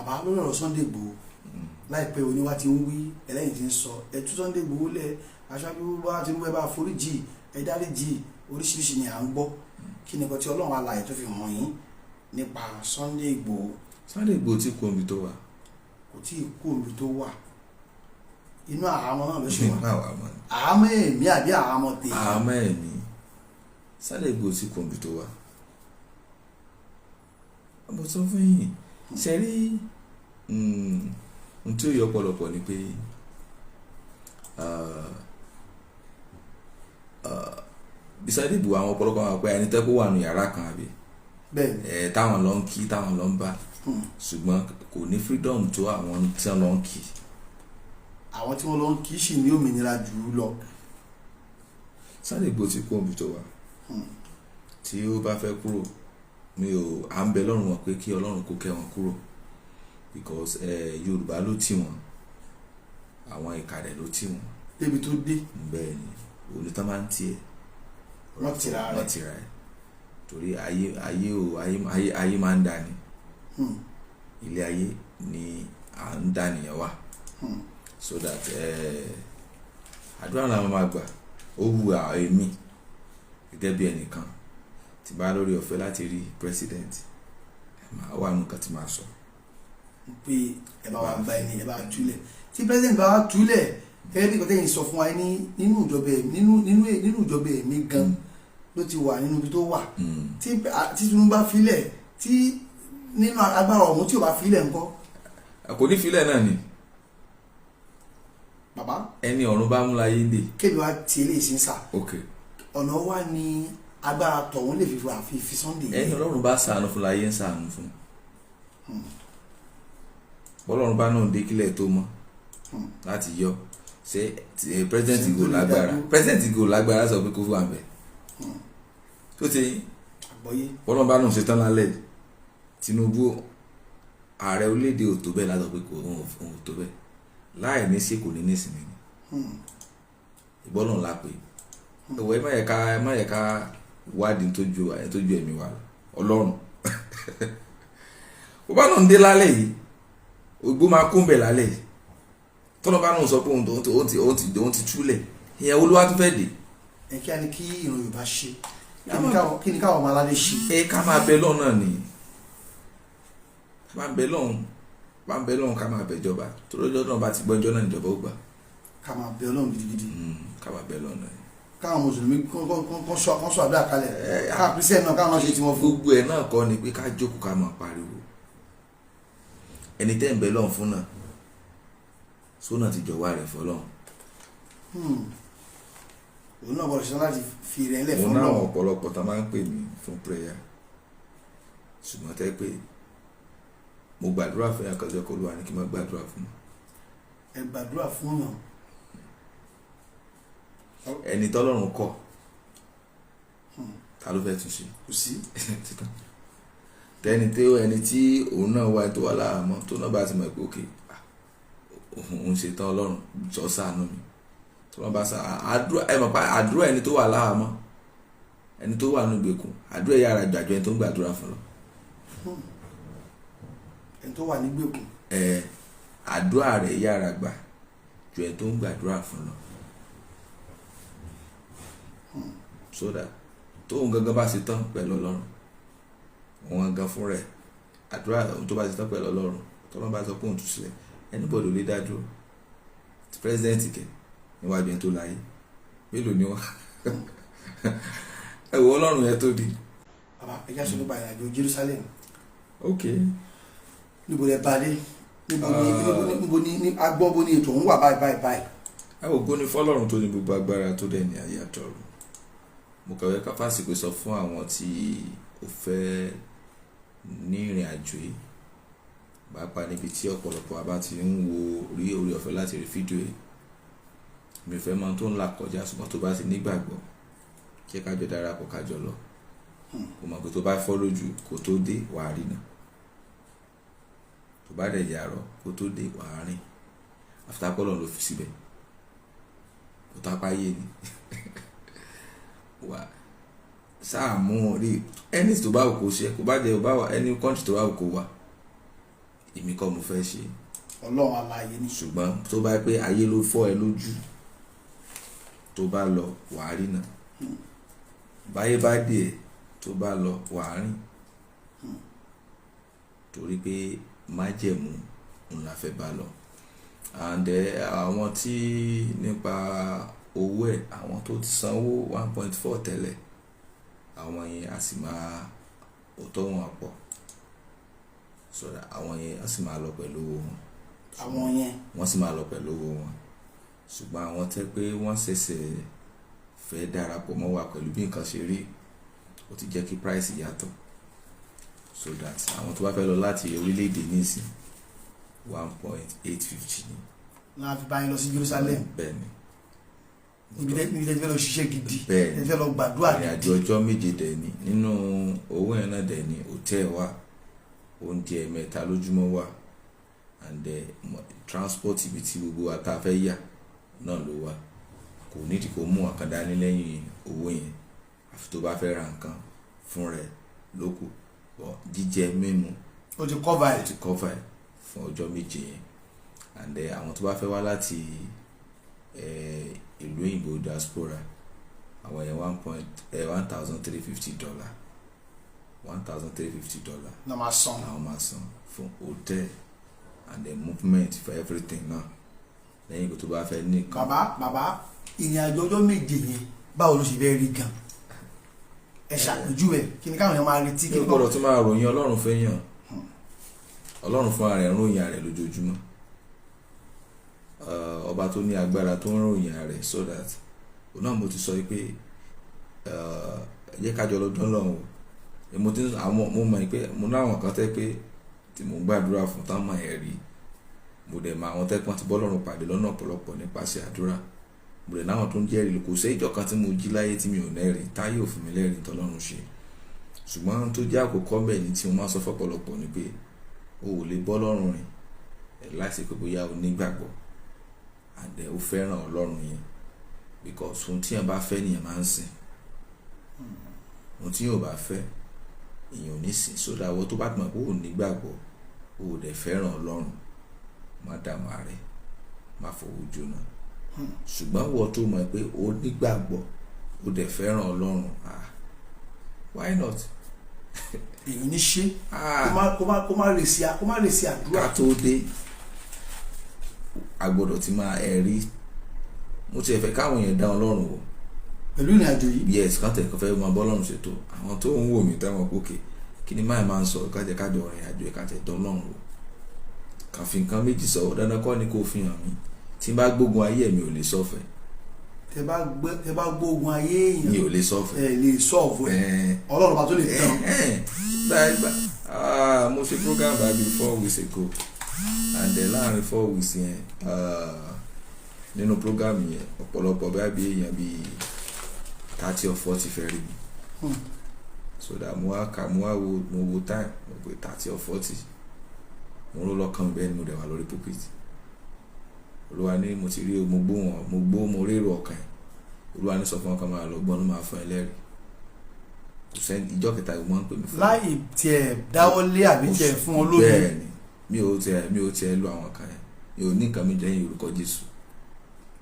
Bàbá, lórí ọ̀rọ̀ Sunday Igboho, láìpẹ́ oníwà ti ń wí, ẹlẹ́yìn ti ń sọ, ẹ tú Sunday Igboho lẹ̀, aṣáájú bá Tinubu, ẹ bá foríjì, ẹ dáríjì, oríṣiríṣi ni à ń gbọ́. Kí ni nǹkan tí Ọlọ́run alààyè tó fi hàn yín nípa Sunday Igboho? Sunday Igboho tí kú omi tó wà. Kò tí ì kú omi tó wà, inú àhámọ́ náà ló ṣe wà. Àwa mọ̀ ni. Àhámọ́ èmi àbí àhámọ́ tèmi? Àmọ́ ẹ̀mí. Sunday Igboho tí kú omi tó wà. Mo sọ fún yín, ṣe rí ohun tí ó yọ ọ̀pọ̀lọpọ̀ ni pé bí Sunday Igboho, àwọn ọ̀pọ̀lọpọ̀ àwọn pé ẹni tẹ́ kó wà nù yàrá kan àbí Bẹ́ẹ̀ ni. Ẹ̀ táwọn lọ ń kí, táwọn lọ ń bá, ṣùgbọ́n kò ní freedom tó àwọn tí wọ́n lọ ń kí. Àwọn tí wọ́n lọ ń kí sì ní òmìnira jù ú lọ. Sunday Igboho ti kú òbí tó wà. Tí ó bá fẹ́ kúrò, mi ò à ń bẹ lọ́rùn wọn pé kí Ọlọ́run kó kẹ́ wọn kúrò, because Yorùbá ló tì wọ́n, àwọn ìkàrẹ̀ ló tì wọ́n Débi tó dé. Bẹ́ẹ̀ ni, onítàn máa ń tiẹ̀. Wọ́n tìra rẹ̀. Wọ́n tìra ẹ̀ torí ayé, ayé o, ayé, ayé, ayé máa ń dání. Ilé ayé ni à ń dánìyàn wà. So that àdúrà làwọn máa gbà. Ó wu èmi gẹ́gẹ́ bí ẹnìkan tí bá lórí ọ̀fẹ́ láti rí president, máa wà nǹkan tí máa sọ. Pé ẹ bá wa gba ẹni, ẹ bá túlẹ̀. Tí president bá wa túlẹ̀, gẹ́gẹ́ bí kọ́tẹ́yìn sọ fún wa ní nínú ìjọba ẹ̀mí, nínú ìjọba ẹ̀mí gan ló ti wà nínú ibi tó wà. Tí Tinubu bá filẹ̀, tí nínú agbára ọ̀hún tí ò bá filẹ̀ ńkọ́? Kò ní filẹ̀ náà ni. Bàbá. Ẹni ọ̀run bá mú láyé ń dè. Kébi wa ti eléyìí sí ń sà. Ok. Ọ̀nà wa ni agbára tọ̀hún lè fi wà fi Sunday. Ẹni Ọlọ́run bá ṣàánú fún láyé ń ṣàánú fún. Bọ́lọ́run bá náà dé kílẹ̀ tó mọ́ láti yọ ṣé president Ṣé go tó lè lágbára dá dúró? President go lágbára sọ pé kó fún wa bẹ̀ tó ti Àgbọ́yé. bọ́lọ́run bá náà ṣe tán lálẹ́ yìí, Tinubu ààrẹ orílẹ̀-èdè ò tó bẹ́ẹ̀ látọ̀ pé kò òun ò tó bẹ́ẹ̀ láì ní ṣe kò ní nísìnyí ni ìbọ́lọ̀ ńlá pé ẹ̀wọ̀ ẹ má yẹ ká wádìí tó ju ẹ̀mí wa lọ. Ọlọ́run bó bá náà ń dé lálẹ́ yìí, ògbó máa kún bẹ̀ lálẹ́ yìí. Tọ́nà bá náà sọ pé òun ti túlẹ̀, ìyẹn Olúwa tó fẹ́ dé. Ẹ kí á ní kí ìran Yorùbá ṣe, kí ni káwọn ọmọ aládé ṣe? Ẹ ká máa bẹ lọ́hùn náà ni, ká máa bẹ lọ́hùn, bá ń bẹ lọ́hùn, ká máa bẹ ìjọba, torí ọjọ́ náà bá ti gbọ́, ọjọ́ náà níjọba ó gbà. Ká máa bẹ Ọlọ́run gidigidi. Ká máa bẹ lọ́hùn náà ni. Káwọn mùsùlùmí kán sọ àdúrà kalẹ̀, káwọn Christian náà, káwọn náà ṣe tiwọn fún. Gbogbo ẹ̀ náà kọ́ ni pé ká jókòó ká máa pariwo. Ẹni tẹ́ ń bẹ lọ́hùn fún náà, sónà ti jọ̀wọ́ rẹ̀ fọlọ́hùn. Òun náà gbọ́dọ̀ ṣetán láti fi rẹ̀ ńlẹ̀ Mo fún náà Ọlọ́run. ọ̀pọ̀lọpọ̀ tá máa ń pè mí fún prayer, ṣùgbọ́n tẹ́ pé mo gbàdúrà fún yàn kan jọ kó Olúwa ní kí n má gbàdúrà fún mi. Ẹ gbàdúrà fún yàn. Ẹni tọ́lọ́run kọ̀, ta ló fẹ́ tún ṣe? Kò sí. Títàn tẹni tí ẹni tí òun náà wá tó wà láàmú, tó náà bá ti mọ̀ pé òkè òun ṣe tán, Ọlọ́run jọ ṣàánú mi, tó náà bá sá àdúrà, ẹ mọ̀ pa àdúrà ẹni tó wà láàmú, ẹni tó wà nígbèkùn, àdúrà yára gbàjọ ẹni tó ń gbàdúrà fún lọ. Ẹni tó wà nígbèkùn. Ẹ àdúrà rẹ̀ yára gbà ju ẹni tó ń gbàdúrà fún lọ, so that tóun gangan bá ṣe tán pẹ̀lú Ọlọ́run, òun gangan fún rẹ̀, àdúrà òun tó bá ṣe tán pẹ̀lú Ọlọ́run, tọ́lọ́run bá sọ pé òun tú sílẹ̀, anybody ò lè dá dúró. Ti president kẹ níwájú ẹni tó láyé, mélòó ni wọ́n? Ẹ wo Ọlọ́run yẹn tó di. Bàbá, ẹ já sọ nípa ìrìnàjò Jerusalem. Ok. Níbo lẹ bá dé? Níbo ni agbọ́n bó ní ètò òun wà báyìí báyìí báyìí? Ẹ ògo ni fọ́lọ́run tó ní gbogbo agbára, tó dẹ̀ ní ayé àtọ̀run. Mo kàwé ká fásitì sọ fún àwọn tí ó fẹ́ ní ìrìn àjò yìí, pàápàá níbi tí ọ̀pọ̀lọpọ̀ wa bá ti ń wo rí orí ọ̀fẹ́ láti rí fídíò yìí. Mi ò fẹ́ mọ tó ń là kọjá, ṣùgbọ́n tó bá ti nígbàgbọ́, jẹ́ ká jọ darapọ̀, ká jọ lọ. Kò mọ̀ pé tó bá fọ́ lójú kó tó dé, wàá rí náà. Tó bá dẹ̀ yàrá kó tó dé, wàá rìn. Àfitápọ́lọ̀ ló fi síbẹ̀ kó tápá yé ni wà sáà mú rí ẹni tó bá wù kó ṣe, kó bá jẹ, kó bá wà ẹni country tó bá wù kó wà. Èmi kọ́ mo fẹ́ ṣe. Ọlọ́run alààyè ni. Ṣùgbọ́n tó bá pé ayé ló fọ́ ẹ lójú, tó bá lọ, wàá rí náà. Báyé bá dé ẹ, tó bá lọ, wàá rìn, torí pé májẹ̀mú òun la fẹ́ bá lọ. And àwọn tí nípa owó ẹ̀, àwọn tó ti sanwó 1.4 tẹ́lẹ̀, àwọn yẹn a sì máa òótọ́ wọn pọ̀, so that àwọn yẹn a sì máa lọ pẹ̀lú owó wọn. Àwọn yẹn. Wọ́n sì máa lọ pẹ̀lú owó wọn. Ṣùgbọ́n àwọn tẹ́ pé wọ́n ṣẹ̀ṣẹ̀ fẹ́ darapọ̀ mọ́ wa, pẹ̀lú bí nǹkan ṣe rí, ó ti jẹ́ kí price yàtọ̀, so that àwọn tó bá fẹ́ lọ láti orílẹ̀-èdè nísìn, 1.850 ni. Náà fi bá yín lọ sí Jerusalem? Bẹ́ẹ̀ ni. Níbi tẹ́ ti fẹ́ lọ ṣiṣẹ́ gidi? Bẹ́ẹ̀ ni. Tẹ́ ti fẹ́ lọ gbàdúrà Ìrìn àjò gidi? ọjọ́ 7 dẹ̀ ni. Nínú owó yẹn náà dẹ̀ ni hotel wà, oúnjẹ mẹ́ta lójúmọ́ wà, and transport ibi tí gbogbo wa tá a fẹ́ yà náà ló wà. Kò nídìí kó mú nǹkan dání lẹ́yìn owó yẹn, àfi tó bá fẹ́ ra nǹkan fún rẹ̀ lókù. But jíjẹ mímu Ó ti cover ó ẹ̀. ti cover ẹ̀ fún ọjọ́ 7 yẹn. And àwọn tó bá fẹ́ wá láti ìlú òyìnbó, diaspora, àwọn yẹn $1,350, $1,350 Náà máa san. Làwọn máa san fún hotel and the movement, for everything náà, lẹ́yìn tó bá fẹ́ ní nǹkan. Bàbá, bàbá, ìrìn àjò ọjọ́ 7 yẹn, báwo ló ṣe fẹ́ rí gan? Ẹ ṣàpèjúwe, kí ni káwọn èèyàn máa retí? Mi Kí ò ni gbọ́dọ̀ tún máa ròyìn Ọlọ́run fẹ́yàn. Ọlọ́run fúnra rẹ̀ ń ròyìn rẹ̀ lójoojúmọ́. Ọba tó ní agbára tó ń ròyìn rẹ̀, so that òun náà mo ti sọ pé ẹ jẹ́ ká jọ lọ́dún lọ́hùn o. Mo ti àwọn, mo mọ̀ pé mo náwọn kan tẹ́ pé tí mo ń gbàdúrà fún táwọn mọ̀ ẹ̀ rí. Mo dẹ̀ mọ àwọn tẹ́pọ́n ti bọ́lọ́run pàdé lọ́nà ọ̀pọ̀lọpọ̀ nípasẹ̀ àdúrà. Mo dẹ̀ náwọn tó ń jẹ́rìí. Kò sí ìjọ kan tí mo jí láyé tí mi ò lẹ́rìí, táyé ò fún mi lẹ́rìí tọ́lọ́run ṣe. Ṣùgbọ́n tó jẹ́ àkókò bẹ́ẹ̀ ni tí mo máa ń sọ fọ́pọ̀lọpọ̀ ni pé o ò lè bọ́ lọ́rùn rìn láìsí pé bóyá o nígbàgbọ́ and o fẹ́ràn Ọlọ́run yẹn, because ohun tí yẹn bá fẹ́ nìyẹn máa ń sìn. Ohun tí yóò bá fẹ́, èèyàn ò ní sìn. Sódà wọ́n tó bá mọ̀ pé ò nígbàgbọ́, o ò dẹ̀ fẹ́ràn Ọlọ́run, má dààmú ààrẹ, má fowó jóná. Ṣùgbọ́n wọ́n tó mọ̀ pé o nígbàgbọ́, o dẹ̀ fẹ́ràn Ọlọ́run, ah, why not? Èyí ní ṣe Ah. kó má rè sí àdúrà. Ká tó dé, a gbọ́dọ̀ ti máa ẹ̀ rí. Mo ti fẹ́ káwọn èèyàn dá Ọlọ́run wò Pẹ̀lú ìrìn àjò yìí? Yes, kán tẹ̀ kọ́ fẹ́ máa bọ́ Ọlọ́run ṣètò. Àwọn tó ń wò mí táwọn òkè, kí ni máa máa ń sọ? Kájẹ kájọ rìn àjò ẹ̀, kájẹ dán Ọlọ́run wò. Kàn fi nǹkan méjì sọ. Dandan kọ́ ni kò fi hàn mí. Tí n bá gbógun ayé mi, ò lè sọ̀fẹ̀. Tẹ bá gbógun ayé Mi èèyàn, ò lè sọ̀fẹ̀. Ẹ lè solve ẹ. Ọlọ́run bá tó lè tán. Ah, mo ṣe program bá 4 weeks ago, and then láàrin 4 weeks yẹn, ah, nínú program yẹn, ọ̀pọ̀lọpọ̀ bá bí èèyàn bíi 30 or 40 fẹ́ rí mi. So that mo wá kà, mo wá wo, mo wo time, mo pé 30 or 40. Mo rò lọ́kàn bẹ́ẹ̀ ni mo dẹ̀ wà lórí pulpit. Olúwa ní mo ti rí o, mo gbó wọn, mo gbó, mo rérò ọkàn ẹ̀. Olúwa ní sọ fún wọn kan máa lọ gbọ́n, ló máa fún ẹ lẹ́rìí. Kò sẹ́ni ìjọ kẹta ìwọ́n ń pè mí fún. Láì tiẹ̀ dáwọ́lé àbí tiẹ̀ fún wọn lómi? Bẹ́ẹ̀ ni, mi ò tiẹ̀ lo àwọn kan yẹn. Mi ò ní nǹkan mi jẹ́ orúkọ Jésù.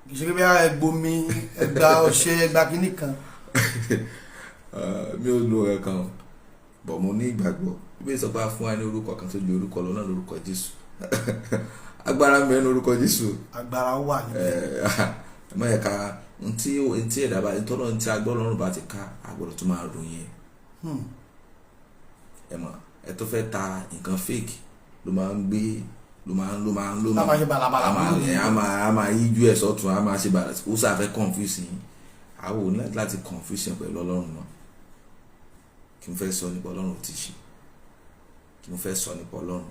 Kì í ṣe pé bí ẹgbomi, ẹgba ọṣẹ, ẹgba kínní kan? Mi ò lo ẹ̀kan o, but mo ní ìgbàgbọ́. Bí sọ pé a fún wa ní orúkọ kan tó ju orúkọ lọ náà, lórúkọ Jésù. Agbára ń bẹ ní orúkọ Jésù. Agbára wà níbẹ̀. Ẹ má yẹ ká ntí ẹ̀dá bá ntọ́nà ntí agbọ́ Ọlọ́run bá ti ká, agbọ́dọ̀ tó máa ròyìn ẹ̀. Ẹ mọ̀, ẹ tó fẹ́ ta nǹkan fake ló máa ń gbé, ló Tá máa ṣe bàlàbàlà. A máa yíjú ẹ̀ sọ́tún, a máa ṣe bàlà, ó sàfẹ́ confuse yín. Àwọn ò ní láti confuse yẹn pẹ̀lú Ọlọ́run náà. Kí n fẹ́ sọ nípa Ọlọ́run ò ti ṣe, kí n fẹ́ sọ nípa Ọlọ́run,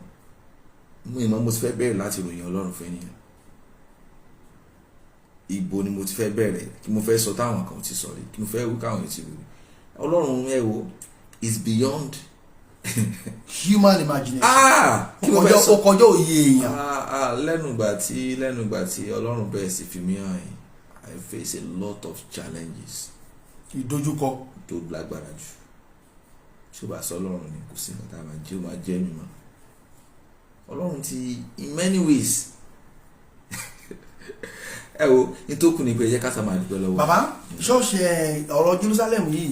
mo ìmọ̀ mo ti fẹ́ bẹ̀rẹ̀ láti ròyìn Ọlọ́run fẹ́ nìyẹn. Ibo ni mo ti fẹ́ bẹ̀rẹ̀? Kí mo fẹ́ sọ táwọn kan ti sọ rí? Kí mo fẹ́ wí káwọn ti rí? Ọlọ́run, ẹ wo, is beyond human imagination. Ah, kí mo fẹ́ sọ? Ó kọjá òye èèyàn. Ah, ah, lẹ́nu ìgbà tí Ọlọ́run bẹ̀rẹ̀ sí fi mí hàn yìí, I face a lot of challenges. Ìdojúkọ. Tó lágbára jù. Tí ó bá sọ Ọlọ́run ni, kò sí nǹkan tá a máa jẹ́, ó máa jẹ́ mi mọ́. Ọlọ́run ti in many ways. Ẹ wo, nítòkù ni pé ẹ jẹ́ ká sá máa dúpẹ́ lọ́wọ́. Bàbá, ṣọ́ọ̀ṣì ẹ̀, ọ̀rọ̀ Jerusalem yìí,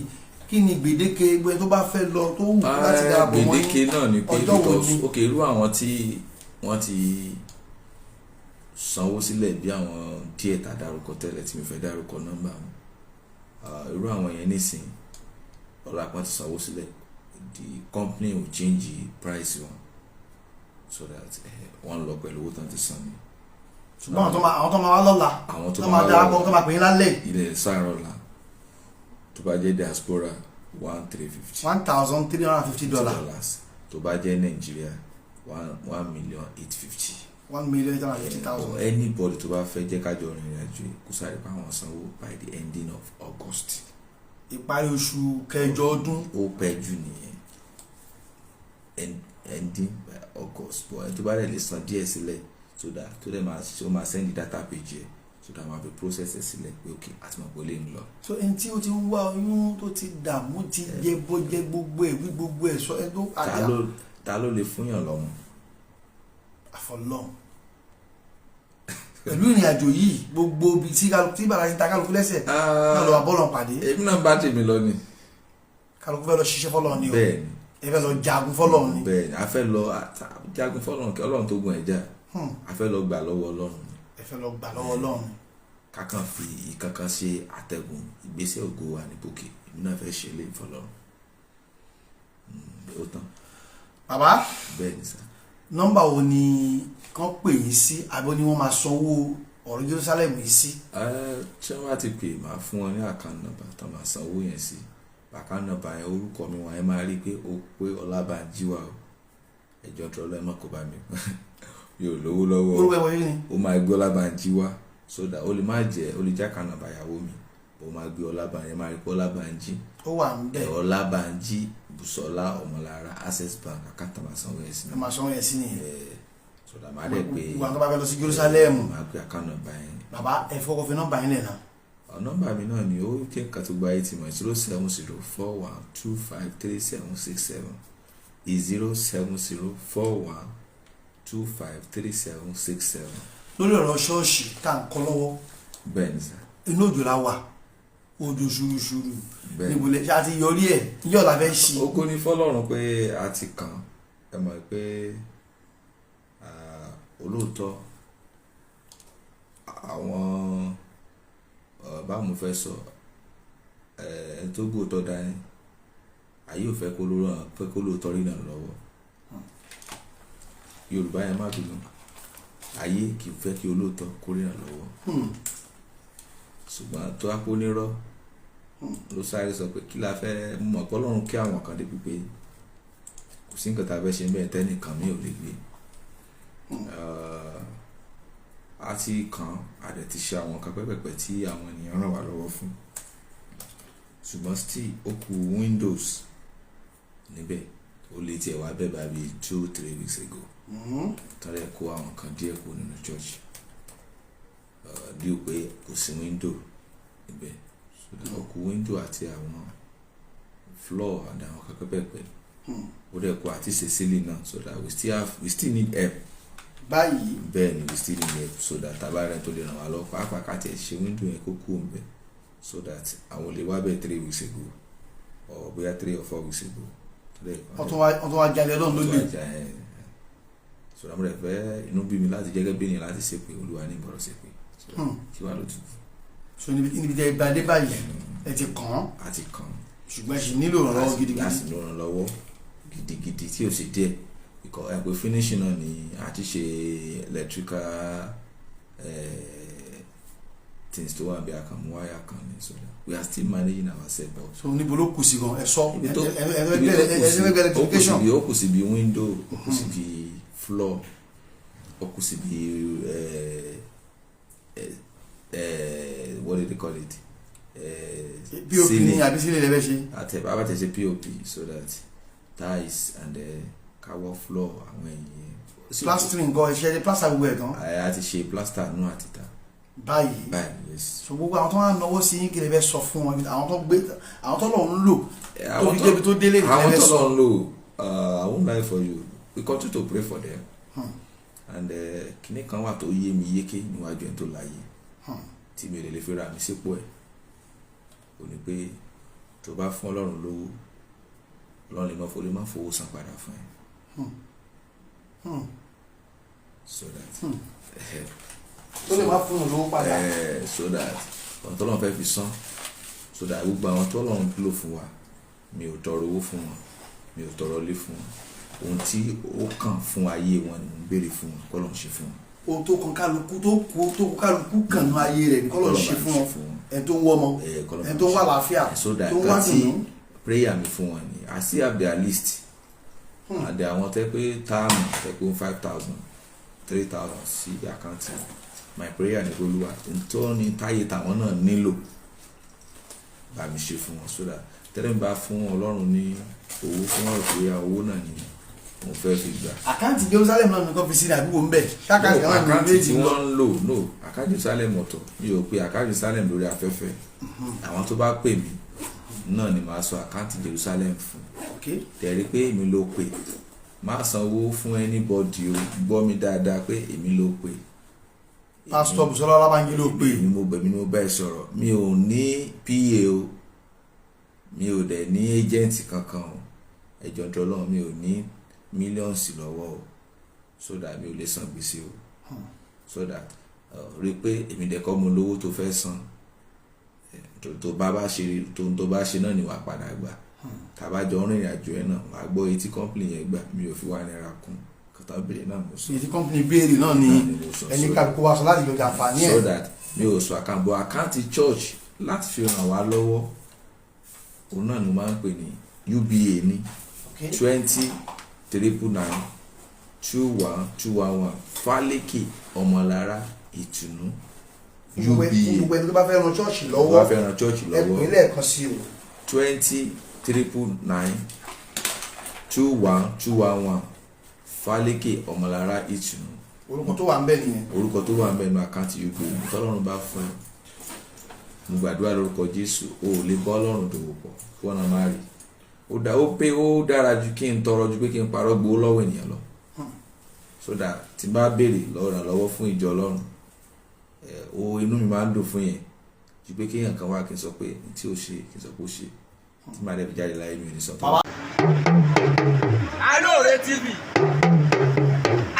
kí ni gbèdéke gbé tó bá fẹ́ lọ, tó wù láti darapọ̀ mọ́ yín? Gbèdéke náà ni pé Ọjọ́ wo because ni? Ok, irú àwọn tí wọ́n ti sanwó sílẹ̀, bí àwọn díẹ̀ tá a dárúkọ tẹ́lẹ̀ tí mi fẹ́ dárúkọ nọ́mbà wọn. Ah, irú àwọn yẹn nísìn, ọ̀rọ̀ àpọ́n ti sanwó sílẹ̀, the company will change the price wọn so that wọ́n lọ pẹ̀lú owó tán ti san ni. Ṣùgbọ́n àwọn tó máa wá lọ́la, Àwọn tó tó máa máa darapọ̀, lọ́la, tó máa pè yín lálẹ́, ilẹ̀ sáàrọ̀ la, tó bá jẹ́ diaspora, 1350. $1,350. Dollars. Tó bá jẹ́ Nàìjíríà, 1,850,000. 1,850,000. Or anybody tó bá fẹ́ jẹ́ kájọ rìnrìn àjò yìí, kó sáré pa àwọn sanwó by the ending of August. Ìparí oṣù kẹjọ ọdún. Ó pẹ́ jù nìyẹn, ending by August. But ẹni tó bá rẹ̀ lè san díẹ̀ sílẹ̀ so that tó dẹ̀ máa ó máa send the data page ẹ̀ so that máa fi process ẹ̀ sílẹ̀ pé ok, àti mọ̀ pé ó lè ń lọ. So ẹni tí ó ti ń wá oyún, tó ti dààmú, ti jẹ bọ́jẹ gbogbo ẹ̀, wí gbogbo ẹ̀, sọ ẹ tó Ta ló lè fúnyàn lọ́mọ? Àfọlọ́n. Pẹ̀lú ìrìn àjò yìí, gbogbo ibi tí tí bàrà ti ta kálukú lẹ́sẹ̀ náà lọ́wọ́ bọ́ọ̀lù pàdé. Èmi náà bá tèmi lọ ni. Kálukú fẹ́ lọ ṣiṣẹ́ fọ́lọ́ ni o. Bẹ́ẹ̀ ni. Ẹ fẹ́ lọ jagun fọ́lọ́ ni. Bẹ́ẹ̀ ni, a fẹ́ lọ jagun fọ́lọ́run, kí Ọlọ́run tó gun ẹ̀já. A fẹ́ lọ gbà lọ́wọ́ Ọlọ́run ni. Ẹ fẹ́ lọ gbà lọ́wọ́ Ọlọ́run. Kákan fi ìkankan ṣe àtẹ̀gùn ìgbésẹ̀ ògo wa ní bòkè. Èmi náà fẹ́ ṣe lé fọ́lọ́run. Ó tán. Bàbá. Bẹ́ẹ̀ ni sà. Nọ́mbà wo ni kán pè yín sí, àbí ni wọ́n máa sanwó ọ̀rọ̀ Jerusalem yìí sí? Ẹ tí wọ́n bá ti pè, máa fún wọn ní account number tó máa san owó yẹn sí. Account number yẹn, orúkọ mi wọn, ẹ máa rí i pé ó pé Ọlábànjí wà o. Ẹjọ́ tó lọ́, ẹ má kó bá mi, mi ò lówó lọ́wọ́. Orúkọ ẹ̀ wọ̀nyí ni. Ó máa gbé Ọlábànjí wá so that ó lè má jẹ́, ó lè jẹ́ account number ìyàwó mi, ó máa gbé Ọlábànjí, ẹ máa rí i pé Ọlábànjí. Ó wà ń bẹ̀. Ọlábànjí Bùsọ́lá Ọmọlára, Access Bank, account máa sanwó yẹn sí. Ẹ máa sanwó yẹn sí nìyẹn. So that máa dẹ̀ pé Ìwà tó bá fẹ́ lọ sí Jerusalem. Máa gbé account number yẹn. Bàbá, ẹ fọkọ fi nọ́mbà yín lẹ̀ náà. Ọ, nọ́mbà mi náà ni ó jẹ́ nǹkan tó gba eighty mọ̀, 07041253767, 07041253767. Lórí ọ̀rọ̀ ṣọ́ọ̀ṣì tá à ń kọ́ lọ́wọ́, Bẹ́ẹ̀ ni sà. Inú òjò la wà, òjò ṣùrùṣùrù. Bẹ́ẹ̀ ni. Níbo lẹ ṣe àti yọrí ẹ̀? Níjọ́ la fẹ́ ṣí? Ògo ni fọ́lọ́run pé a ti kàn. Ẹ mọ̀ pé olóòótọ́ àwọn báwo mo fẹ́ sọ, ẹni tó gbóòótọ́ dání, ayé ò fẹ́ kó lóòótọ́, fẹ́ kó lóòótọ́ rí náà lọ́wọ́. Yorùbá yẹn, má bínú, ayé kì í fẹ́ kí olóòótọ́ kó rí náà lọ́wọ́. Ṣùgbọ́n tó wá pé onírọ́ ló sáré sọ pé kí la fẹ́ mọ̀ pé Ọlọ́run kí àwọn kan débi pé kò sí nǹkan tá a fẹ́ ṣe bẹ́ẹ̀ tẹ́nìkan mi ò lè gbé. A ti kàn, a dẹ̀ ti ṣe àwọn nǹkan pẹ́pẹ̀pẹ́ tí àwọn ènìyàn ràn wá lọ́wọ́ fún, ṣùgbọ́n still ó kù windows níbẹ̀. Ó lè tiẹ̀ wá bẹ́ẹ̀ bá bíi 2-3 weeks ago, tọ́lẹ̀ kó àwọn kan díẹ̀ kó nínú church bí o pé kò sí window níbẹ̀. So ó kù window àti àwọn floor and àwọn kan pẹ́pẹ́pẹ́. Ó dẹ̀ kó àti ṣe ceiling náà, so that we still need help. Báyìí. Bẹ́ẹ̀ ni, we still need help so that tabarẹ́ tó lè ràn wá lọ́wọ́, pàápàá ká tiẹ̀ ṣe window yẹn kó kú òun bẹ́ẹ̀, so that àwọn olè wá bẹ́ẹ̀ 3 weeks ago or bóyá 3 or 4 weeks ago. Wọ́n tún wá jalè Ọlọ́run ló lè. So àmọ́ rẹ̀ fẹ́ inú bí mi láti jẹ́gẹ́ bí ènìyàn láti ṣe pé Olúwa ní ìbọ̀rọ̀ ṣe pé kí wàá ló tún. So níbi tẹ́ ẹ bá dé báyìí, ẹ ti kàn án. Àti kàn. Ṣùgbọ́n ẹ sì nílò ìrànlọ́wọ́ gidigidi. Láti nílò ìrànlọ́wọ́ gidigidi tí ò sì díẹ̀ ikọ̀ ẹ̀ pé finishing náà ni àti ṣe electrical things tó wà bí akànmú wáyà kan ní, so that we are still managing ourselves, but. So níbo ló kù sí gan? Ẹ sọ. Ibi tó ẹ ẹ ibi tó kù sí, ẹ ó kù electrification. síbi, ó kù síbi window, ó kù síbi floor, ó kù síbi what do they call it? POP ní àbí sílẹ̀ lẹ́fẹ̀ẹ́ ṣe? Àtẹ bàbá tẹ ṣe POP so that tiles and káwọ́ floor àwọn ẹ̀yìn. Plastering gan, ẹ ṣe plaster gbogbo ẹ̀ tán? A ti ṣe plaster nù àti ta. Báyìí. Báyìí, yes. So gbogbo àwọn tó wá náwó sí yín, kí lè fẹ́ sọ fún wọn? Àwọn tó gbé, àwọn tó lọ́ọ́ ń lò tó fi débi tó délé, kí lè Àwọn fẹ́ tó sọ? lọ ń lò, I won't lie for you, we continue to pray for them. And kinní kan wà tó yé mi yéké níwájú ẹni tó láyé tí mi ò lè fi ra mi sípò ẹ̀, ò ní pé tó bá fún Ọlọ́run lówó, Ọlọ́run lè má fowó san padà fún ẹ. So that Tó lè má fún un lówó padà. So that ọ̀n tọ́lọ́run fẹ́ fi san, so that gbogbo àwọn tọ́lọ́run lò fún wa, mi ò tọrọ owó fún wọn, mi ò tọrọ ilé fún wọn. Ohun tí ó kàn fún ayé wọn ni mò ń béèrè fún wọn, kọ́lọ́run ṣe fún wọn. Ohun tó kan kálukú, tó kú kálukú kàn ní ayé rẹ̀ ní kọ́lọ̀ ṣe fún wọn. Fún wọn. Ẹni tó ń wọ́ ọmọ, Kọ́lọ́run ẹni tó ń wà láàfíà, so that tó ń wá nǹkan tí dùnú. Prayer mi fún wọn ni, I still have their list and àwọn tẹ́ pé táàmù tẹ́ pé 5,000, 3,000 sí àkáǹtì. My prayer ni pé, Olúwa tó ní táyé tàwọn náà nílò, bá mi ṣe fún wọn, so that tẹ́lẹ̀ mi bá fún Ọlọ́run ní owó fún ọ̀rọ̀ pé owó náà ni òun fẹ́ fi gbà. Àkáǹtì Jerusalem náà nìkan fi sí ní àdúgbò ń bẹ̀ ṣáàkáǹtì No, kan náà ní àkáǹtì méjì tí ń lọ. wọ́n ń lò, no, àkáǹtì Jerusalem ọ̀tọ̀. Mi ò pe àkáǹtì Jerusalem lórí afẹ́fẹ́. Àwọn tó bá pè mí náà ni màá sọ àkáǹtì Jerusalem fún. Tẹ̀rí pé èmi ló pè, má sanwó fún anybody o. Gbọ́ mi dáadáa pé èmi ló pè. Pásítọ̀ Bùsọ́lá Ọlábánjí ló pè. Èmi mo bẹ̀ mí ni mo bá ẹ sọ̀rọ̀. Mi ò ní PA o, mi ò dẹ̀ ní agent kankan o. Ẹjọ́ tó lọ́wọ́, mi ò ní millions lọ́wọ́ o, so that mi ò lè san gbèsè o, so that rí i pé èmi dẹ̀ kọ́ mo lówó tó fẹ́ san. Tó bá ṣe tó bá ṣe náà ni wàá padà gbà. Tàbá jọ ń rìnrìn àjò ẹ náà, wàá gbọ́ etí company yẹn gbà. Mi ò fi wá náírà kún kàtà bèrè náà mo sọ. Èyí tí company béèrè náà ni Náà ni mo sọ. Ẹni kálukú wa sọ láti lọ jàǹfààní ẹ̀. So that mi ò sọ àkáǹtì bọ̀, àkáǹtì church láti fi ràn wá lọ́wọ́, òun náà ni mo máa ń pè ní UBA ní 20999 21211, Fálékè Ọmọlára Ìtùnú. Fún UBA. gbogbo ẹni tó bá fẹ́ ran ṣọ́ọ̀ṣì Tó lọ́wọ́. bá fẹ́ ran church Ẹ lọ́wọ́. pè é lẹ́ẹ̀kan sí o. 20999 21211, Fálékè Ọmọlára Ìtùnú. Orúkọ tó wà ń bẹ̀ nìyẹn. Orúkọ tó wà mẹ́nu àkáǹtì UBA. Tọ́lọ́run bá fún ẹ, mo gbàdúrà lórúkọ Jésù, o ò lè bọ́ Ọlọ́run dòwò pọ̀ kí wọ́n náà má rí. Ó dá ó pé ó dára ju kí n tọrọ ju pé kí n parọ́ gbowó lọ́wọ́ ènìyàn lọ, so that tí n bá béèrè lọ́wọ́ ìrànlọ́wọ́ fún ìjọ Ọlọ́run ẹ, ó inú mi máa ń dùn fún yẹn ju pé kéèyàn kan wá kí n sọ pé ní tí ó ṣe, kí n sọ pé ó ṣe, tí màá dẹ̀ fi jáde láyé, mi ò ní sọ tó. Alóore TV,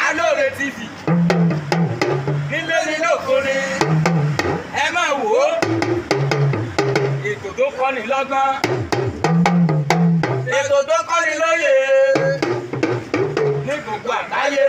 Alóore TV, nílé ní lókore, ẹ máa wò ó. Ètò tó kọ́ni lọ́gbọ́n, ètò tó kọ́ni lóye ní gbogbo àgbáyé.